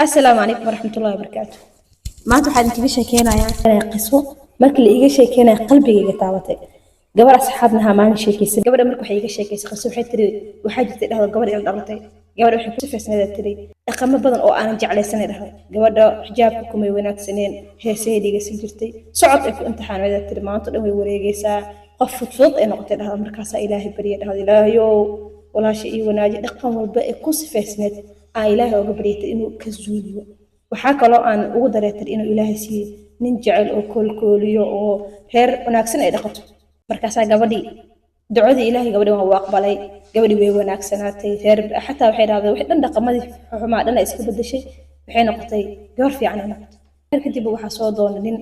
Asalaamu calaykum waraxmatullahi wabarakaatu. Maanta waxaan idinkaga sheekeynayaa qiso markii la iiga sheekeynaya qalbigayga taabatay. Gabar asxaabnaha maalin sheekeysay. Gabadha marka waxay iiga sheekeysay qiso. Waxay tiri, waxaa jirtay, dhahdo, gabadh ila dhalatay. Gabadha waxay ku sifaysnayd, tiri, dhaqamo badan oo aanan jeclaysanay. Dhahday, gabadha xijaabka kumay wanaagsaneen, heesay dhegeysan jirtay, socod ay ku imtixaanayd. Tiri, maanta dhan way wareegeysaa, qof fudfudud ay noqotay. Dhahda, markaasaa Ilaahay barya. Dhahda, Ilaahayow, walaasha ii wanaaji. Dhaqan walba ay ku sifaysneed aan Ilaahay oga baryatay inuu ka zuuliyo. Waxaa kaloo aan ugu dareetay inuu Ilaahay siiyey nin jecel oo koolkooliyo oo reer wanaagsan ay dhaqato. Markaasaa gabadhii ducadii Ilaahay gabadhii waan u aqbalay. Gabadhii way wanaagsanaatay, reer xataa waxay dhahday wax dhan, dhaqamadii xumaa dhan ay iska bedeshay, waxay noqotay gabar fiican ay noqotay. Reer kadib waxaa soo doonay nin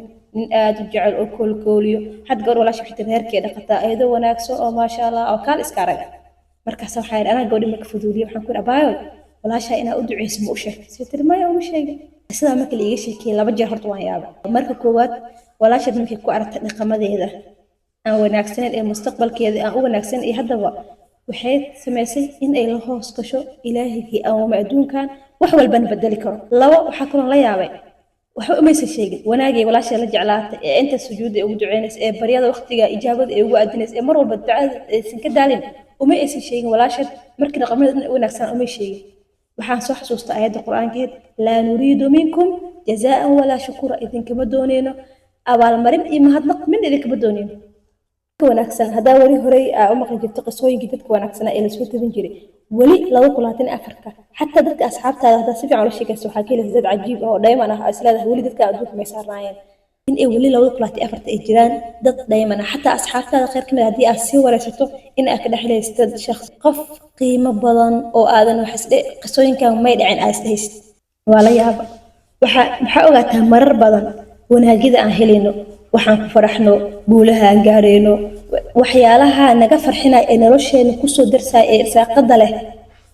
aad u jecel oo koolkooliyo. Had gabadh walaasha waxay tiri reerkii dhaqataa ayadoo wanaagsan oo maasha Allah oo kaal iska araga. Markaas waxaa yidhi, anaa gabadhii marka fuduuliye, waxaan ku yidhi, abaayo, walaashaa inaa u duceyso ma u sheegtay? Sii tiri, maya, uma sheegin. Sidaa marka la iiga sheekeeyey laba jeer horta waan yaabay. Marka koowaad, walaashaad markay ku aragtay dhaqamadeeda aan wanaagsaneyn ee mustaqbalkeeda aan u wanaagsan iyo haddaba, waxay samaysay in ay la hoos gasho Ilaahigii awooma adduunkan wax walbana bedeli karo. Labo, waxaa kaloo la yaabay, waxba umaysan sheegin wanaagay walaasha la jeclaatay ee inta sujuudda ay ugu duceynaysa, ee baryada waqtiga ijaabada ay ugu aadinaysa, ee mar walba ducada aysan ka daalin, uma aysan sheegin walaasheed markii dhaqamada dhan wanaagsan umay sheegin. Waxaan soo xasuustaa aayadda Qur-aankeed: laa nuriidu minkum jazaan walaa shukura. Idinkama dooneyno abaalmarin iyo mahadnaq midna, idinkama dooneyno. Wanaagsan haddaa weli horey aa u maqli jirto qisooyinkii dadka wanaagsanaa ee lasoo tabin jiray, weli 2024-ka xataa dadka asxaabtaada haddaa si fiican ula sheekaysto, waxaa ka helaysa dad cajiib ah oo dhayman ah oo isleedahay weli dadka adduunka may saarnaayeen. In ay weli 2024-ta ay jiraan dad dhayman ah, xataa asxaabtaada khayr kamid ah haddii aad sii wareysato, in aad ka dhex helaysid dad shakhs qof qiimo badan oo aadan wax isdhe qisooyinkan may dhicin aad isdhehaysid. Waa la yaaba. Waxaa ogaataa marar badan wanaagyada aan helayno, waxaan ku faraxno, guulaha aan gaarayno, waxyaalaha naga farxinaya ee nolosheena kusoo darsaya ee irsaaqada leh,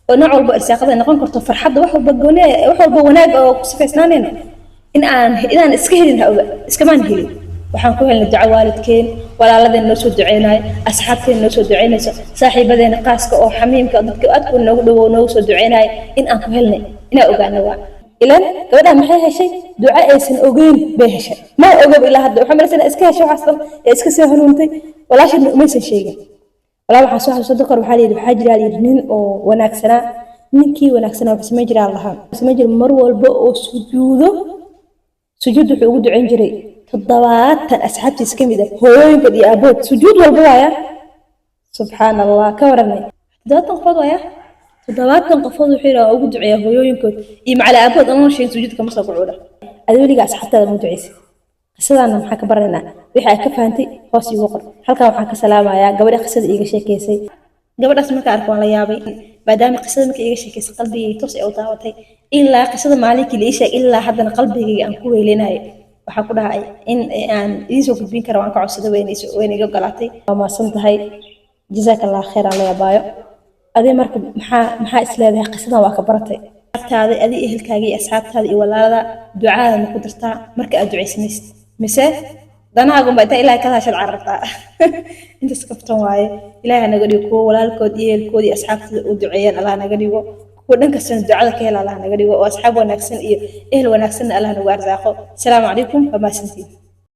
oo nooc walba irsaaqada noqon karto, farxadda, wax walba gooni, wax walba wanaag oo ku sifaysnaanayno, in aan inaan iska helin, ha oga iskamaan helin. Waxaan ku helnay duco waalidkeen, walaaladeen noo soo duceynayo, asxaabteen noo soo duceynayso, saaxiibadeena qaaska oo xamiimka, dadka aadku noogu dhowow noogu soo duceynayo in aan ku helnay. Inaan ogaano waa ilan gabadha maxay heshay? Duco aysan ogeyn bay heshay. Ma ogob ilaa hadda, waxaa malaysa iska heshay waxaas dhan ee iska soo hanuuntay. Walaasheedna umaysan sheegin. Walaa, waxaan soo xasuusta kor, waxaa layidhi, waxaa jira layidhi nin oo wanaagsanaa. Ninkii wanaagsanaa wuxuu samayn jiraa lahaa, samayn jiray mar walba oo sujuudo, sujuud wuxuu ugu ducayn jiray 70 asxaabtiisa ka mid ah, hooyooyinkood iyo aabood. Sujuud walba waaya. Subxaan Allah, ka waranay, 70 qofood waaya. 70 qofood wuxuu yidhaha ugu duceeyaa hooyooyinkood iyo macala aabood anoon sheegin, sujuudka ma soo kacuudha. Adi weliga asxaabtaada ma duceysid? Qisadaana maxaa ka baranaynaa? Wixii aad ka fahantay hoos iigu qor. Halkan waxaan ka salaamayaa gabadha qisada iiga sheekeysay. Gabadhaas marka arko waan la yaabay, maadaama qisada marka iiga sheekeysay qalbigayga toos ay u taabatay. Ilaa qisada maalinkii la ii sheegay ilaa haddana qalbigayga aan ku weylinayay. Waxaa ku dhahay in aan idiin soo gudbin kara waan ka codsaday, wayna iga ogolaatay. Waa mahadsan tahay, jazaaka Allah khayr aan la yaabaayo. Adi marka maxaa isleedahay qisadan waa ka baratay? Asxaabtaada, adi ehelkaaga iyo asxaabtaada iyo walaalada ducaada ma ku dirtaa marka aad ducaysanaysid, mise danahaagunba intaa Ilaahay ka hashad carartaa? Intaas kaftan waaye. Ilaahay naga dhigo kuwo walaalkood iyo ehelkood iyo asxaabtooda u duceeyaan. Allah naga dhigo kuwa dhan kastana ducada ka hela. Allah naga dhigo oo asxaab wanaagsan iyo ehel wanaagsanna Allah nagu arsaaqo. Asalaamu calaykum, waa mahadsantihiin.